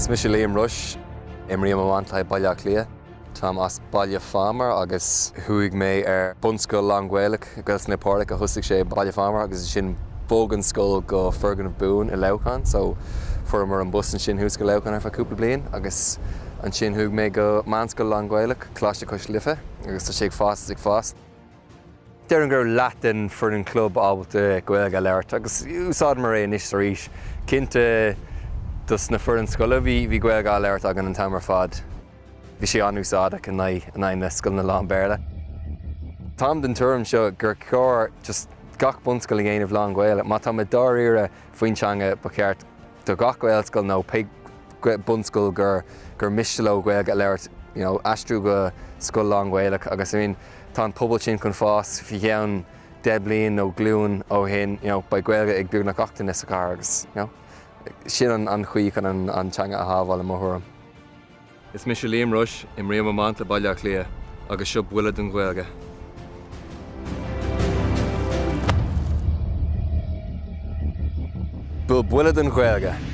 Is mise Liam Rushe, imrím iomáint le haghaidh Baile Átha Cliath. Táim as Baile Phámar agus chuaigh mé ar bunscoil lán-Ghaelach, Gaelscoil Naomh Pádraig a thosaigh sé i Baile Phámar agus ansin bhog an scoil go foirgneamh buan i Leamhcán so fuaireamar an bus ansin thuas go Leamhcán ar feadh cúpla bliain agus ansin chuaigh mé go meánscoil lán-Ghaelach, Coláiste Cois Life agus tá sé ag fás is ag fás. Déarfainn go raibh leath den foireann club ábalta Gaeilge a labhairt agus úsáideamar é anois is arís. Cinnte dos na foireann scoile bhí bhí Gaeilge á labhairt againn an t-am ar fad. Bhí sé an-úsáideach in aghaidh in aghaidh na scoileanna lán-Bhéarla. Táim den tuairim seo gur chóir just gach bunscoil a dhéanamh lán-Ghaeilge. Má tá muid dáiríre faoin teanga ba cheart do gach Gaelscoil nó pé bunscoil gur gur miste leo Gaeilge a labhairt you know aistriú go scoil lán-Ghaelach agus I mean tá an pobal sin chun fás faoi cheann 10 bliain nó glúin ó shin you know beidh Gaeilge ag beagnach gach duine sa chathair agus you know sin an an chaoi chun an an teanga a shábháil i mo thuairim. Is mise Liam Rushe, imrím iomáint le Baile Átha Cliath agus seo buille don Ghaeilge. Buail buille don Ghaeilge!